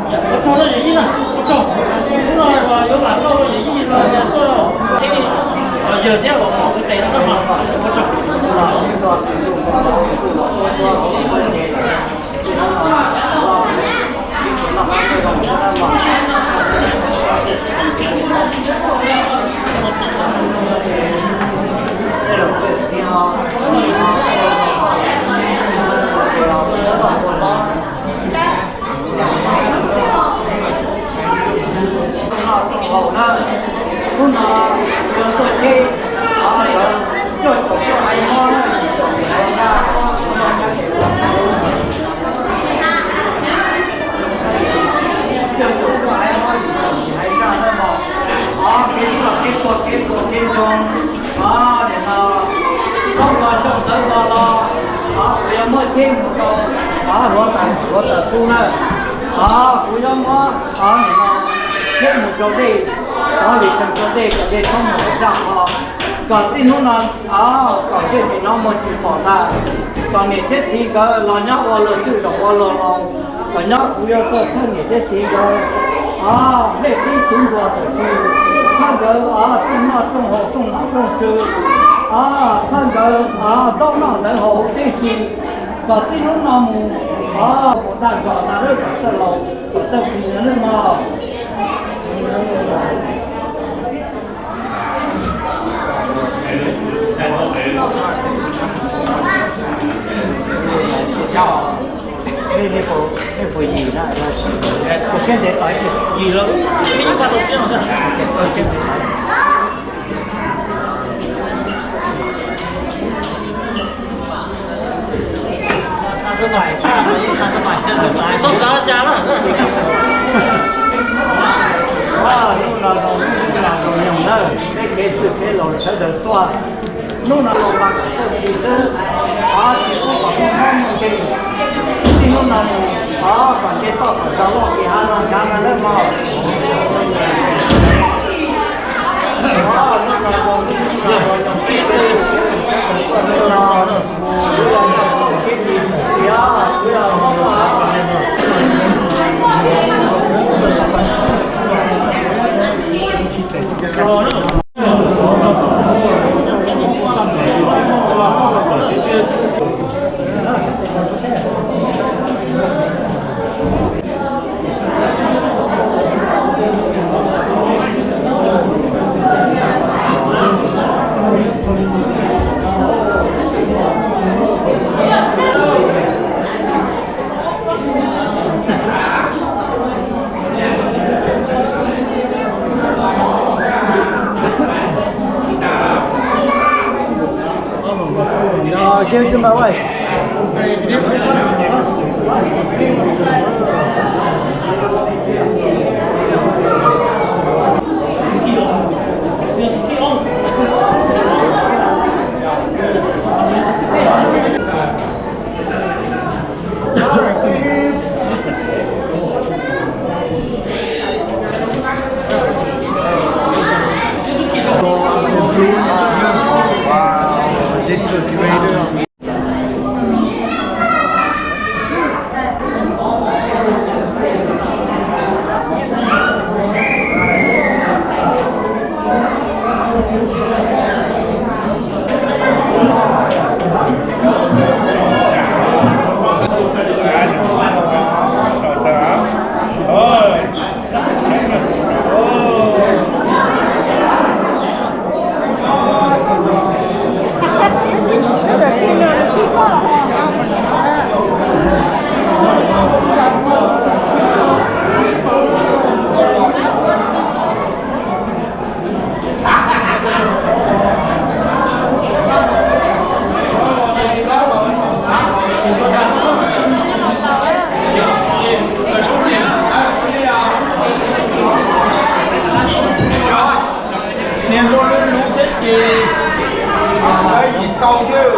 Ua tsaug yawm yij na, ua tsaug. Hnub no yuav mam tuaj ua yawm yij los yog tuaj yawg thiab los pom ua tes no na. Ua tsaug. Hnub no yog tuaj tsheb, o, lawv cuaj caum cuaj haiv mob na, caum haiv nraj, cuaj caum cuaj haiv mob, haiv nraj na mog. O, kev tuaj kev tuaj kev tuaj kev ntsoog, o, nim no zaub no coj ntawv no los, o, kuv yuav muab tsheb mus rau, o, hluav taws hluav taws qub na. O, kuv yuav muab, o, nim no tsheb mus rau dej, o, lwm tseem rau dej kom dej tshoob mus rau nraj qhov, kom txij hnub no, o, kom ntsej muag no muag tsis pom ntag, kom niam thiab txiv nkawd los nyob ua luag txwj zaum ua luag laus, kom nyob kuv yuav tuaj txhawb niam thiab txiv nkawd, o, nplej tib txwv ntuas tam sim, txhawb nkawd, o, rooj noj rooj haus rooj nom rooj tswv, o, txhawb nkawd, o, ntaub noj ntawv haus huv tib si, kom txij hnub no mus, o, mus tag zos tag lawm kom txawj laus kom txawj plig no nawb mog. Txhob xav cas na. Hnub no zoo, hnub no zoo nyoog na, peb kev txwj kev laus sawv daws tuaj. Hnub no los mas kom txawj plig xwb, o, tsis pub kom muaj mob muaj nkeeg. Txij hnub no mus, o, kom nce toj kom zog loj kev hav zoov nchav no nawb mog. Give it to my wife. Wow, this is great. Niag luaj lub lub thiab ces, a, yim tau thiab.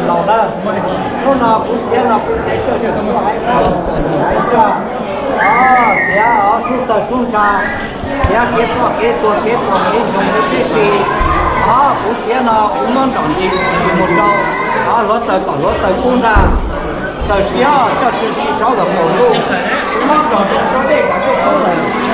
Laus na, Hnub no kuv txiav no kuv txiav coj coj xoo hais tso, txiav sub tawg sub ntsa, txiav kev ploj kev tuag kev pom kev ntsoog li tib si. Kuv txiav no kuv muab nrom ntsis mus rau hluav taws kom hluav taws kub ntag. Taws siab coj tsis tsis rov los kaum lub, kuv muab nrom ntsis rau dej kom dej kub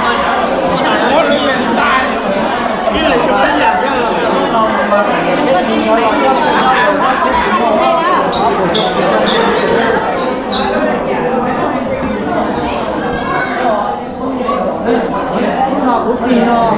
lawm.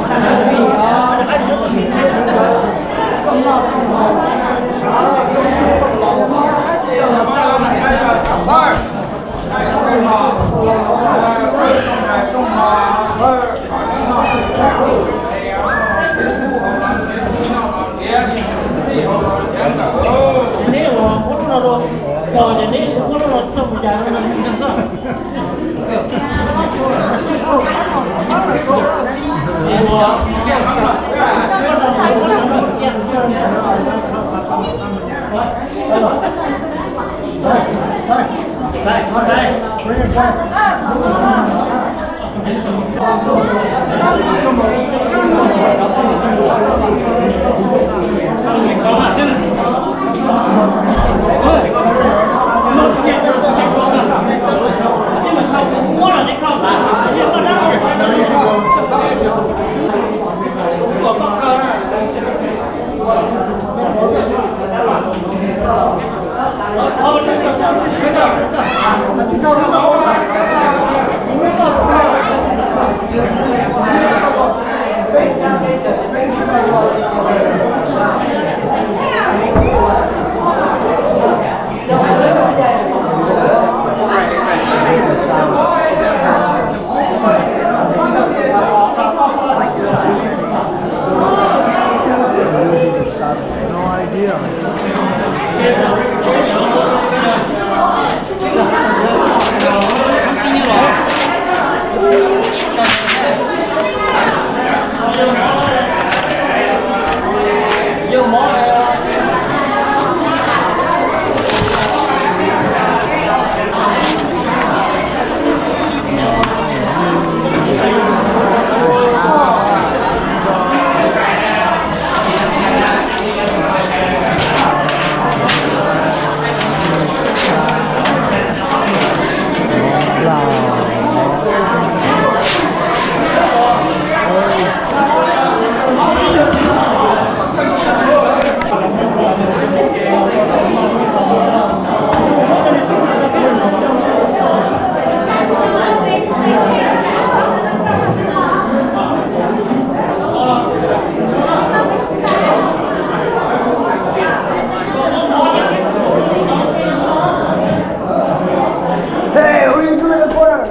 Hey, who are you doing in the corner?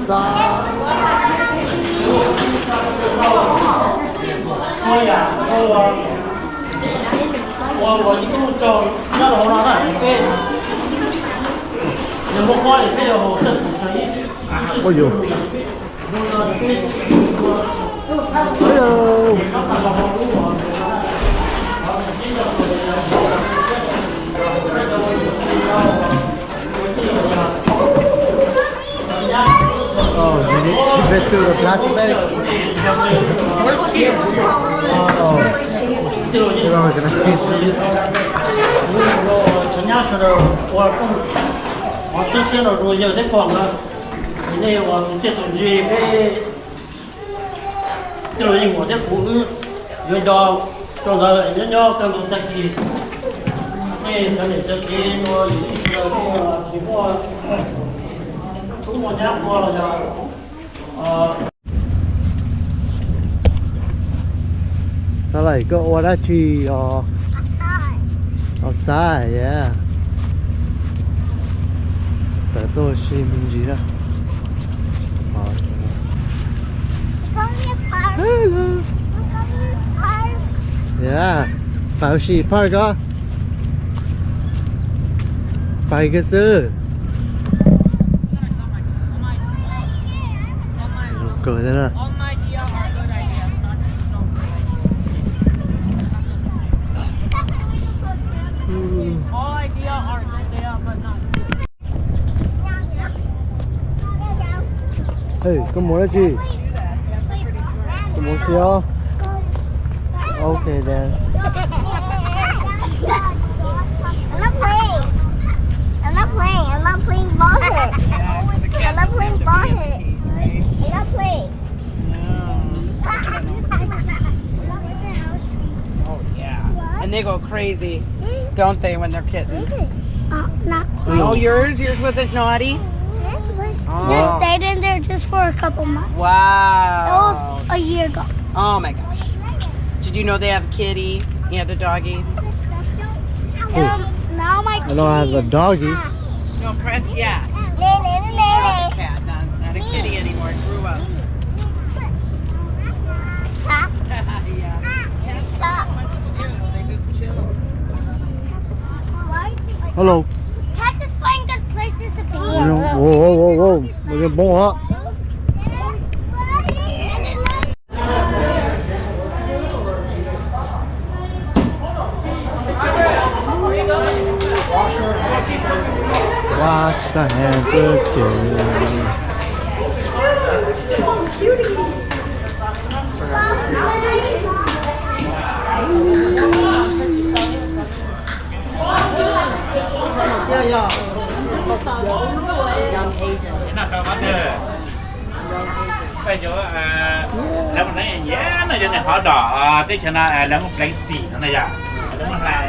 Ui dồi. Hello. Oh, you need, she went through the plastic bag. Oh, you know, we're gonna squeeze through this. Cov nyab sawv daws uas kuj ua txhua siab los rau yawg thiab pog nkawd, nej uas tus txiaj tus ntsig peb tij laug Yeej Huam thiab kuv wb yuav nco rau nkawd nyob nyob kawg nkaus tag kis. Tej cov niam cov txiv ua yus ib txhia tsis muaj tub muaj nyab ua los yog Xav Laim, koj ua dab tsi os? Outside, yeah. Tawm tuaj ua si me ntsis na. Hello. Yeah. Pais ua si park os. Pais kiag xwb. Zoo kawg thiab na. Hey, koj mus dab tsi? Koj mus si os. Okay then. I'm not playing. I'm not playing. I'm not playing ball here. I'm not playing ball here. I'm not playing. Oh, yeah. And they go crazy, don't they, when they're kittens? Uh, not quite. Oh, yours? Yours wasn't naughty? Just stayed in there just for a couple months. Wow. That was a year ago. Oh my gosh. Did you know they have a kitty? He had a doggy. Um, now my I don't have a kitty doggy. No, Press, yeah. Cat, no, it's not a kitty anymore. It grew up. Yeah. Cats don't have much to do. They just chill. Hello. Cats just find good places to be. Whoa, whoa, whoa, whoa. Mus yeej poob os. Wash the hands again. Lawv mus nyob nyiam no yog nws hov dom teb chaws no, lawv muaj pleev xim no na yom, lawv muaj hlais.